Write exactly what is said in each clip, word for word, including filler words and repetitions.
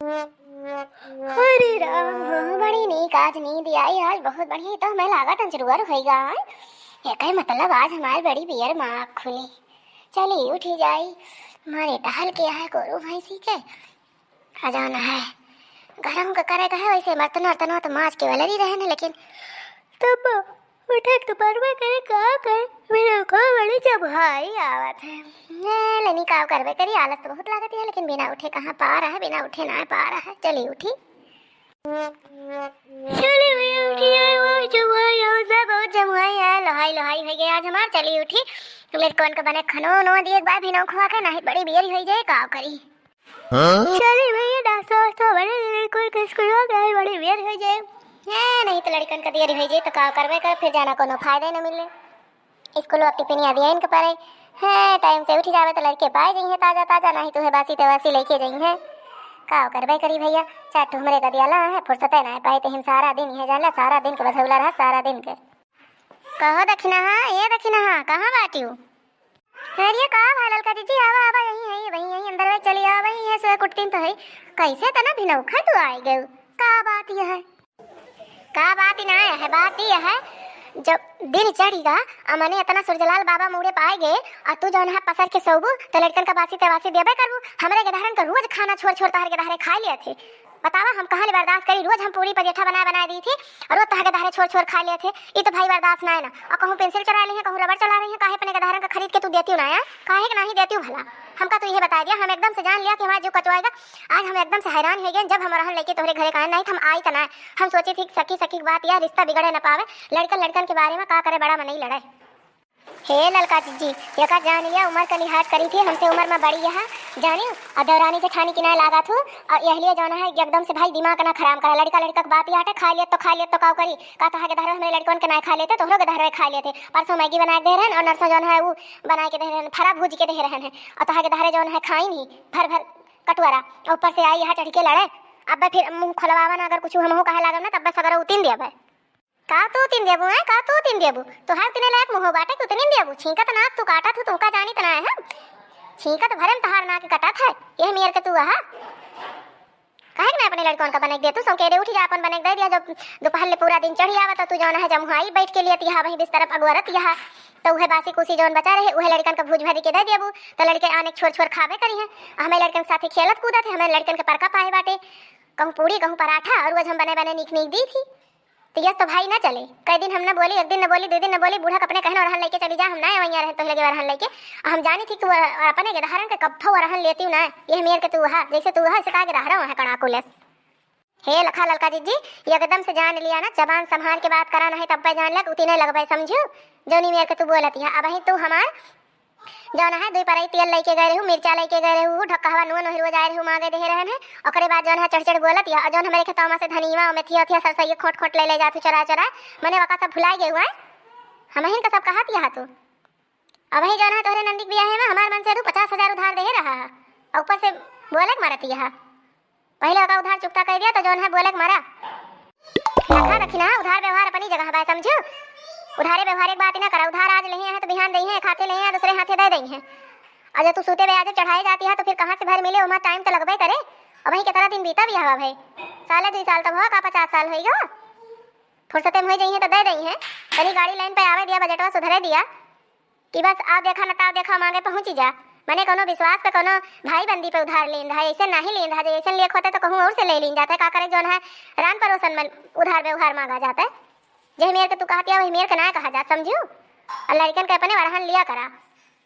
अरे राम, हाँ, बड़ी नीक आज नींद आई, आज बहुत बढ़िया। ई तो हमें लागत अंजरुअर होइगा। एकर मतलब आज हमार बड़ी बियर मा आँख खुली। चली उठी जाई, मारे टहल के आए गोरू भैंसी के। आ जौन है, घरहूँ के करे के है, वैसे बर्तन वर्तन तो माज के वाला ही रहे न, लेकिन तब उठे के तो परबे करे, का करे, बिना को बड़ी जब हाई आवत है। ए, लेनी का करबे करी, आलस तो बहुत लागत है, लेकिन बिना उठे कहाँ पार है, बिना उठे ना पार है। चली उठी। चली भैया उठी, आए वो जब हाई आवत है, बहुत जब हाई है, लोहाई लोहाई हो गया आज हमार। चली उठी, लड़कन के बने खनो नो दिए एक बार भी ना खुआ के, नहीं बड़ी बियर हो जाए, का करी। हाँ? चली भैया, नाश्ता वास्ता बने दे, कोई किस को हो गया, बड़ी बेर हो जाए। ए, नहीं तो लड़कन का देर हो जाए तो का करबे कर, फिर जाना कोनो फायदा ही न मिले। स्कूल वक्त टिफिन याद इनके पड़े। हाँ, टाइम से उठी जावे तो लड़के पाए जाइए ताजा ताजा, नहीं तो है बासी तवासी लेके जाइए। का करबे करी भैया, चार ठो हमरे का दियाला है, फुर्सत है ना पाए तो हम सारा दिन यह जाना, सारा दिन के बधौला रहा, सारा दिन के। कहो दखिनहा, ए दखिनहा, कहाँ बाटिउ? अरे का भा ललका जीजी, आवा, आवा, यहीं है, वहीं यहीं अंदर में चली आवा, वहीं है, सुबह कुटतीन तो है। कैसे तना भिनौखा तू आए गयो? का बात यह है? का बात ही ना है, बात यह है, जब दिन चढ़ीगा, अ मने इतना सूरजलाल बाबा मुड़े पाए गए, और तू जौन है पसर के सोबू, तो लड़कन का बासी तेवासी देबे करबू। हमरे गदहरन का रोज खाना छोड़ छोड़ तहर गदहरे खाए लेत है। बतावा, हम कहाँ ले बर्दाश्त करी? रोज हम पूरी पजेठा बनाए बनाए दी थी, और रोज तहर गदहरे छोड़ छोड़ खाए लेत है। ई तो भाई बर्दाश्त ना है ना। और कहूँ पेंसिल चुरा ली है, कहूँ रबड़ चुरा रही है, काहे अपने गदहरन का खरीद के तू देती ना है? काहे के नहीं देती भला? हमका तो यह बता दिया, हम एकदम से जान लिया कि हमारा जीव कचवाएगा। आज हम एकदम से हैरान हो गए, जब हम रहन लेके तोहरे घरे का आए, नहीं तो हम आई त ना। हम सोचे थी सखी सखी की बात या रिश्ता बिगड़े न पावे। लड़कन लड़कन के बारे में का करे, बड़ा मनई लड़े। हे ललका जीजी, एका जान लिया, उमर का लिहाज करी थी, हमसे उमर में बड़ी यह, जानी, और देवरानी जेठानी की ना लागा थू, और यह लिए जौन है एकदम से भाई दिमाग ना खराब करा। लड़का लड़का की बात ही आटे, खा लिया तो खा लिया तो काव करी, का तोहरे गदहरे हमरे लड़कन के ना खा लेते, तोहरो गदहरे खा लेते। परसों मैगी बना के दे रहन और नरसों जौन है वो बना के दे रहन, फरा भूज के दे रहन है, और तोहरे गदहरे जौन है खाई नहीं भर भर कटुआरा, और ऊपर से आई यहाँ चढ़ के लड़े। अब फिर मुँह खोलवावा ना, अगर कुछ हमहू कहे लागब ना, तब बस अगर उतिन दिया। का तू उतिन देबू, हैं? का तू उतिन देबू? तोहार उतने लायक मुँह बाटे कि उतनिन देबू? छींकत नाक तू काटत हू, तुमका जानित ना है हम। छींकत भरे में तोहार नाक कटत है, यह मेर के तू आहा। काहे के ना अपने लड़कन का बने के दे तू? सौंकेरे उठ जा, अपन बने के दे दिया। जब दोपहर ले पूरा दिन चढ़ी आवा, तो तू जौन है जमुहाई बैठ के लियत यहाँ वहीं बिस्तर पर अगुअरत यहाँ, तो उहे बासी कुसी जौन बचा रहे, उहे लड़कन का भूज भरी के दे देबू, तो लड़के आने छोर छोर खाबे करी हैं। हमें लड़कन के साथे खेलत कूदत है, हमें लड़कन के परका पाए बाटे, कहूँ पूड़ी, कहूँ पराठा, और रोज हम बने बने नीक नीक दी थी। तो यस तो भाई ना चले, कई दिन हम ना बोली, एक दिन ना बोली, दो दिन ना बोली, बूढ़ा के अपने कहन वरहन लेके चली जा, हम ना वहीं रहन तो लगे वरहन लेके। हम जानी थी तू अपने गदहरन के कब्बो वरहन लेती ना, यह मेर के तू हा, जैसे तू हा, ऐसे का गदहरा है कड़ाकुलस। हे लखा ललका जीजी, एकदम से जान लिया ना, जबान संभाल के बात करा, नहीं तब पे जान ले, उतने लगबे, समझू? जौनी मेर के तू बोलत है, अब ही तू हमार जौन है, दुई परई तेल लेके गए रहू, मिर्चा लेके गए रहू, ढक्कहवा नून ओहिरुआ जाए रहू, मांगे देहे रहन है। ओकरे बाद जौन है, चढ़ चढ़ बोलत या, और जौन हमरे खेतवा में से धनिया, मेथिया, ओथिया, सरसैया खोट खोट ले ले जात हू चोरा चोरा। मने वका सब भुलाए गए हुआ है, हमहिन का सब कहत या तू। अब ही जौन है, तोहरे नंदी के बियाहे में हमार मन से तू पचास हजार उधार देहे रहा है, और ऊपर से बोले के मारत या। पहिले ओका उधार चुकता कर दिया, तो जौन है बोले के मारा। रखा रखी ना, उधार व्यवहार अपनी जगह बा, समझू? उधारे व्यवहार एक बात ही ना करा, उधार आज लेहे हैं तो बिहान देहे हैं, एक हाथे लेहे हैं, दूसरे हाथे दे देहे हैं। और जब तू सूते बे आज चढ़ाए जाती है, तो फिर कहाँ से भर मिले, ओमा टाइम तो लगबे करे। अब वही कितना दिन बीता भी हवा भाई, साले दुई साल तो हुआ का, पचास साल होई गवा। फुर्सते में हो जाइए तो दे देही है, तनी गाड़ी लाइन पे आवे दिया, बजटवा सुधरे दिया। कि बस आव देखा न ताव देखा मांगे पहुंची जा। मने कोनो विश्वास पे कोनो भाई बंदी पे उधार लेन रहा, ऐसे नाही लेन रहा, जे ऐसे लेख होते तो कहूँ और से ले लेन जाते। का करे जौन है रान परोसन में उधार व्यवहार मांगा जाता है। जही मेर के तू कहती है वही मेर के ना कहा जा, समझू? और लड़कन के अपने वरहन लिया करा,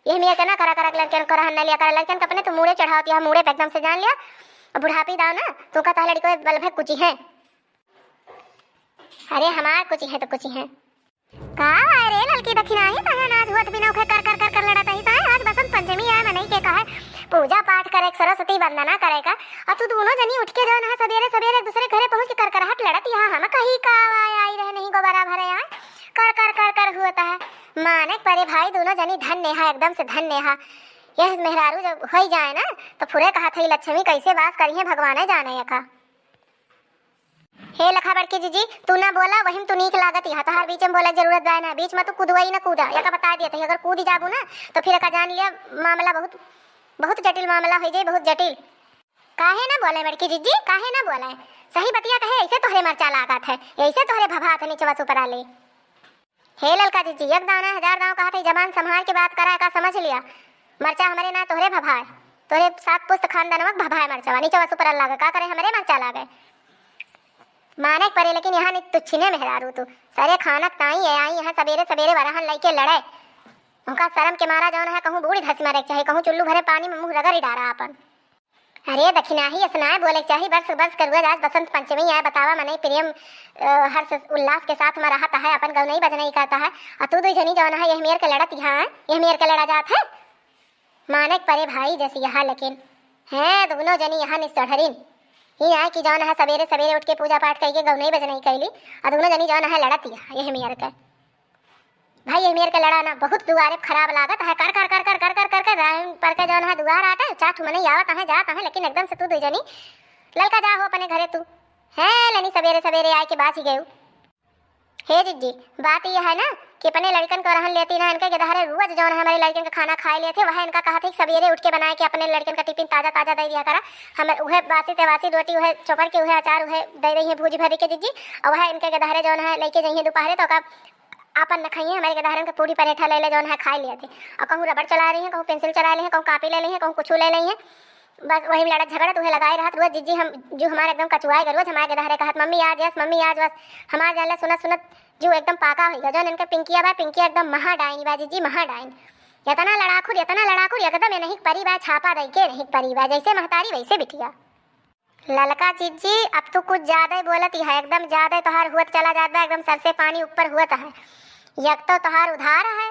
यही मेर के ना करा करा, लड़कन को रहन न लिया करा, लड़कन के अपने तू मूड़े चढ़ावती है, मूड़े पे एकदम से जान लिया। और बुढ़ापी दाव ना तू कहता है लड़को बल भे कुची है। अरे हमार कुची है तो कुची है। का है रे ललकी दखिनाही, तहन आज होत बिना उखे कर कर कर कर लड़त ही, तहन आज बसंत पंचमी है, मनई के कहे पूजा पाठ करे, सरस्वती वंदना करे का, और तू दोनों जनी उठ के जौन है सबेरे सबेरे एक दूसरे घरे पहुंच के कर कर हट लड़त यहाँ, हम कही का आवा आई रहे नहीं गोबरा भरे यहाँ कर कर कर कर हुआ है। माने परे भाई दोनों जनी धन्य है, एकदम से धन्य है। यह मेहरारू जब हो जाए ना तो फुरे कहा था लक्ष्मी कैसे वास करी है भगवान जाने का। हे लखा बड़की जीजी, तू ना बोला, वही में तू नीक लागत यहाँ, तोहार बीच में बोले जरूरत बा ना, बीच में तू कूदवा ही ना कूदा, एका बता दिया था, अगर कूद जाबू ना तो फिर एका जान लिया मामला बहुत, बहुत जटिल मामला हो जाए, बहुत जटिल। काहे ना बोले बड़की जिज्जी, काहे ना बोले? सही बतिया कहे, ऐसे तोहरे मरचा लागत है, ऐसे तोहरे भभात है निचवा सुपरा ले। हे ललका जिज्जी, एक दाँव ना हजार दाँव कहत है, जबान संभार के बात करा, का समझ लिया? मरचा हमरे ना तोहरे भभाए, तोहरे सात पुस्त खानदानवा के भभाए मरचवा, निचवा सुपरा लागे, का करे हमरे मरचा लागे? माने के परे, लेकिन यहाँ नहीं तुच्छिने मेहरारू तू। सरे खानक ताई है, आई यहाँ सबेरे सबेरे वरहन लइके लड़े। उनका शर्म के मारा जौन है, कहूँ बूड़ी धस मरे के चाहे, कहूँ चुल्लू भरे पानी में मुँह रगड़ी डारा आपन। अरे दखिनाही, ऐसे नाय बोले के चाही, बरस बरस करुआ जात बसंत पंचमी आए, बतावा मनई प्रेम, अ, हर्ष उल्लास के साथ में रहत है, अपन गौनई बजनई करत है, आ तू दुई जनी जौन है, यह मेर के लड़त यहाँ, यह मेर के लड़ा जात है। माने के परे भाई जैसे यहाँ, लेकिन हैं दुगनो जनी यहाँ निस्चढ़रिन। ई आए कि जौन है सबेरे सबेरे उठ के पूजा पाठ कइके गौनई बजनई कइली, आ दुगनो जनी जौन है लड़त यहाँ, यह मेर के। भाई, ये मेर के लड़ा ना बहुत दुआरे खराब लागत है, कर कर कर कर कर कर कर कर रायन पर के जौन है दुआर आटे, चार ठो मनई आवत है, जात है, लेकिन एकदम से तू दुई जनी ललका जा हो अपने घरे तू। हैं, लेनी सबेरे सबेरे आए के बाच ही गयू। हे जिज्जी, बात ये है ना कि अपने लड़कन को रहन लेती ना, इनके गदहरे रोज जौन है हमारे लड़कन का खाना खाए लेते, वह इनका कहा था कि सबेरे उठ के बनाए के अपने लड़कन का टिफिन ताजा ताजा दे दिया करा। हम उहे बासी तेवासी रोटी, उहे चोपड़ के, उहे अचार, उहे दे रही है भूजी भरी के जिज्जी, और वह इनके गदहरे जौन है लेके जाइए दोपहरे तो का आपन न खाइए, हमारे गदहरन के पूरी परेठा ले ले जौन है खाए लेते। और कहूँ रबड़ चला रही हैं, कहूँ पेंसिल चला ले हैं, कहूँ कापी ले ले हैं, कहूँ कुछ ले ले हैं। बस वही में लड़त झगड़त उहे लगाए रहत रोज जिज्जी। हम जो हमारे एकदम कचुआए गए रोज हमारे गदहरे कहत, "मम्मी आज यस, मम्मी आज बस।" हमारे जान ले सुनत सुनत जो एकदम पाका होइगा। जौन इनके पिंकिया बा, पिंकिया एकदम महा डाइन बा जिज्जी, महा डाइन। इतना लड़ाखुर, इतना लड़ाखुर, एकदम ये नहीं परी बा, छापा दई के नहीं परी बा, जैसे महतारी वैसे बिटिया। ललका जिज्जी, अब तू कुछ ज्यादा ही बोलत ही है, एकदम ज्यादा ही तोहार हुअत चला जात बा, एकदम सर से पानी ऊपर हुअत है। एक तो तोहार उधार है,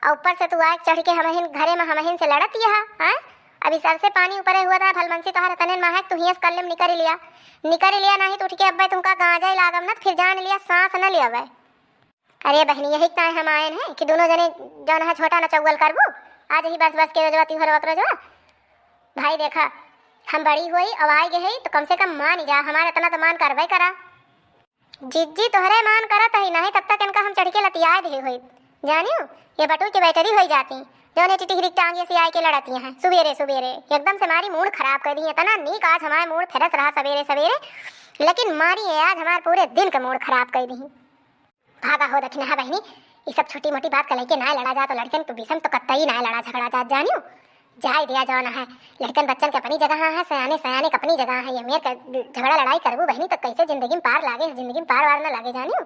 और ऊपर से तू आए चढ़ के हमहिन घरे में हमहिन से लड़त ही है, हैं? अभी सर से पानी ऊपर हुअत है, भलमनसी तोहार इतने में है, तू हियस कल्ले में निकर लिया, निकर लिया, नहीं तो उठ के अब्बे तुमका गांजा ही लागम न, फिर जान लिया सांस न लेवे। अरे बहनी, यही ताय हम आयन है कि दोनों जने जौन है झोटा नचौवल करबू। आज ही बस बस के रोजवा, तिहरवा के रोजवा। भाई देखा, हम बड़ी होई, अब आए गए है, तो कम से कम मान ही जा, हमारा इतना तो मान करबे करा। जिज्जी तोहरे मान करत ही, नहीं तब तक इनका हम चढ़ के लतियाए दे होई। जानियो, ये बटुई के बैटरी होई जाती, जौने टिटिहरी टांगे से आए के लड़ती हैं सुबेरे सुबेरे। एकदम से मारी मूड खराब कर दी, इतना नीक आज हमारे मूड फ्रेश रहा सबेरे सबेरे, लेकिन मारी है आज हमारे पूरे दिन का मूड खराब कर दी। भागा हो दखिनहा बहिनी, ई सब छोटी मोटी बात का लइके ना लड़ा जा, तो लड़कन के विषम तो कतई ना लड़ा झगड़ा जा, जानियो। जाए दिया जौन है, लड़कन बच्चन के अपनी जगह है, सयाने सयाने के अपनी जगह है। ये मेर के झगड़ा लड़ाई करबू बहिनी, तो कैसे जिंदगी में पार लागे, जिंदगी में पार वार ना लागे, जानियो।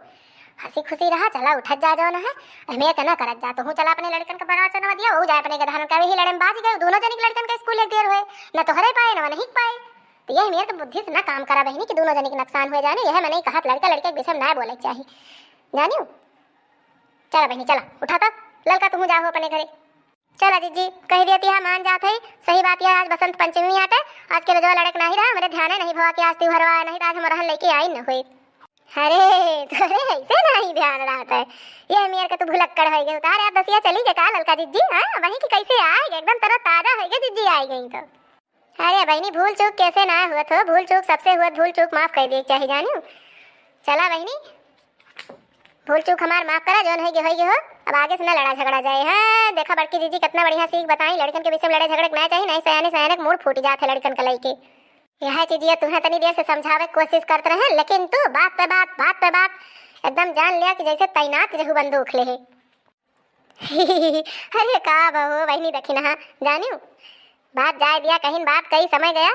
हंसी खुशी रहा, चला उठत जा जौन है, मेर के ना करत जा। तू चला अपने लड़कन के बड़ा चनवा दिया, वो जाए अपने गधारन का, वही लड़े में बाज गए, दोनों जनी के लड़कन का स्कूल एक देर हुए, न तोहरे पाए, न वनही के पाए। तो यह मेर के बुद्धि से ना काम करा बहिनी कि दोनों जनी के नुकसान हुए जाने। यह मनई कहत लड़का लड़के के विषय में ना बोले के चाही, जानियो। चला बहिनी, चला, उठा तो, ललका तुहूँ जाहो अपने घरे। चला जिज्जी, कह देती है, मान जात है, सही बात यह, आज बसंत पंचमी आटे, आज के रोजवा लड़क नहीं रहा, मेरे ध्यान नहीं भवा कि आज त्योहरवा है, नहीं तो आज हम रहन लेके आई न हुई। अरे, तोरे ऐसे नहीं ध्यान रहत है, यह मेर के तू भुलक्कड़ हो गए, उतार यार दसिया चली के का ललका जिज्जी, हाँ, वहीं की कैसे आए, एकदम तरो ताजा हो गए जिज्जी, आई गई तो। अरे बहिनी, भूल चूक कैसे ना हुअत हो, भूल चूक सबसे हुअत, भूल चूक माफ कर दिए के चाही जानियो। चला बहिनी, भूल चूक हमार माफ करा, जौन होइगे होइगे हो, अब आगे से ना लड़ा झगड़ा जाए। हाँ, देखा बड़की जिज्जी कितना बढ़िया सीख बताई, लड़कन के विषय में लड़े झगड़े के ना चाही, नहीं सयाने सयाने के मूड फूट जात है लड़कन के लइके। यह चीजिया तुहें तनी देर से समझावे के कोशिश करत रहे, लेकिन तू बात पे बात, बात पे बात, एकदम जान लिया कि जैसे तैनात रहू बंदूक ले। अरे का बहो बहिनी दखिनहा, जानियो, बात जाए दिया, कहीं बात कई समय गया,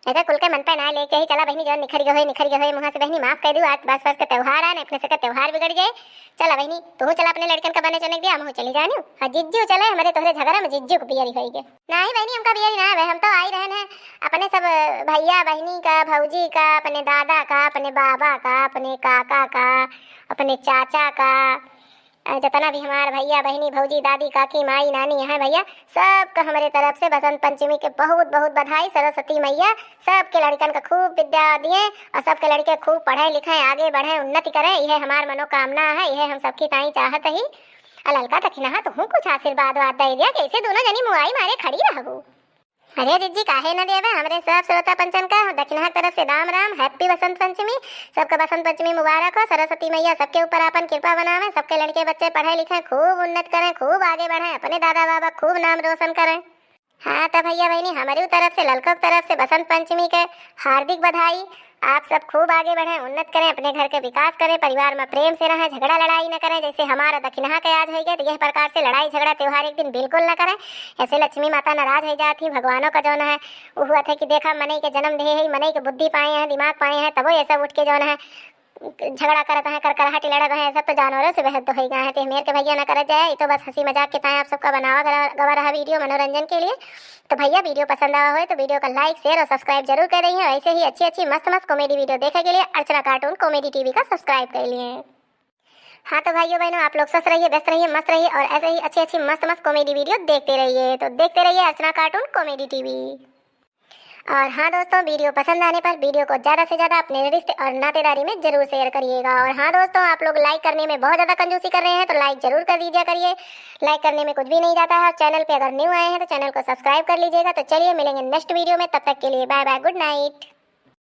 एकर कुल के मन पे ना ले के ही चला बहिनी, जौन निखर गए होए, निखर गए होए, मुँह से बहिनी माफ कर दू, आज बस बस के त्योहार आए, अपने से के त्योहार बिगड़ जाए। चला बहिनी, तू चला अपने लड़कन का बने चने दिया, हम चली जानियो। हाँ जिज्जी चले, हमारे तोहरे झगड़ा में जिज्जी को बियरी होई गे। नहीं बहिनी, हमका बियरी ना आवे, हम तो आई रहन है अपने सब भैया बहिनी का, भौजी का, अपने दादा का, अपने बाबा का, अपने काका का, अपने चाचा का, अ, जितना भी हमार भैया, बहिनी, भौजी, दादी, काकी, माई, नानी हैं भैया, सबका हमरे तरफ से बसंत पंचमी के बहुत, बहुत बधाई। सरस्वती मैया सबके लड़कन का खूब विद्या दिए और सबके लड़के खूब पढ़े लिखे, आगे बढ़े, उन्नति करें, यह हमार मनोकामना है, यह हम सबकी ताई चाहत ही। अ ललका दखिनहा, तुहूँ कुछ आशीर्वाद वाद दे दिया, कैसे दोनों जनी मुआई मारे खड़ी रहबू। अरे जिज्जी, काहे न देवे? हमरे सब श्रोता पंचन का दखिनहा तरफ से राम राम, happy बसंत पंचमी। सबका बसंत पंचमी मुबारक हो। सरस्वती मैया सबके ऊपर आपन कृपा बनावे, सबके लड़के बच्चे पढ़े लिखे, खूब उन्नत करें, खूब आगे बढ़े, अपने दादा बाबा खूब नाम रोशन करें। हाँ, तो भैया बहिनी, हमरी तरफ से, ललका तरफ से बसंत पंचमी के हार्दिक बधाई। आप सब खूब आगे बढ़ें, उन्नत करें, अपने घर के विकास करें, परिवार में प्रेम से रहें, झगड़ा लड़ाई न करें। जैसे हमारा दखिनहा के आज होइ गए, तो यह प्रकार से लड़ाई झगड़ा त्योहार एक दिन बिल्कुल न करें। ऐसे लक्ष्मी माता नाराज होइ जात ही। भगवानों का जौन है, वो हुआ था कि देखा, मनई के जन्म दे है, मनई के बुद्धि पाए हैं, दिमाग पाए हैं, तबो ये सब उठ के जौन है, झगड़ा करत हैं, करकराहट लड़त हैं, सब तो जानवरों से बेहद होइ गए हैं। तो मेर के भैया न करत जाए, ये तो बस हंसी मजाक के ताए आप सबका बनावा गवा रहा वीडियो मनोरंजन के लिए। तो भैया, वीडियो पसंद आवा होए तो वीडियो का like, share और subscribe जरूर कर रही हैं। ऐसे ही अच्छी अच्छी मस्त मस्त कॉमेडी वीडियो देखे के लिए अर्चना कार्टून कॉमेडी टीवी का subscribe कर लिए। हाँ, तो भाइयों बहनों, आप लोग स्वस्थ रहिए, व्यस्त रहिए, मस्त रहिए और ऐसे ही अच्छी अच्छी मस्त मस्त कॉमेडी वीडियो देखते रहिए। तो देखते रहिए अर्चना कार्टून कॉमेडी टीवी। और हाँ दोस्तों, वीडियो पसंद आने पर वीडियो को ज़्यादा से ज़्यादा अपने रिश्ते और नातेदारी में जरूर शेयर करिएगा। और हाँ दोस्तों, आप लोग लाइक करने में बहुत ज़्यादा कंजूसी कर रहे हैं, तो लाइक जरूर कर दीजिए करिए। लाइक करने में कुछ भी नहीं जाता है। और चैनल पे अगर न्यू आए हैं तो चैनल को सब्सक्राइब कर लीजिएगा। तो चलिए, मिलेंगे नेक्स्ट वीडियो में, तब तक के लिए बाय बाय, गुड नाइट।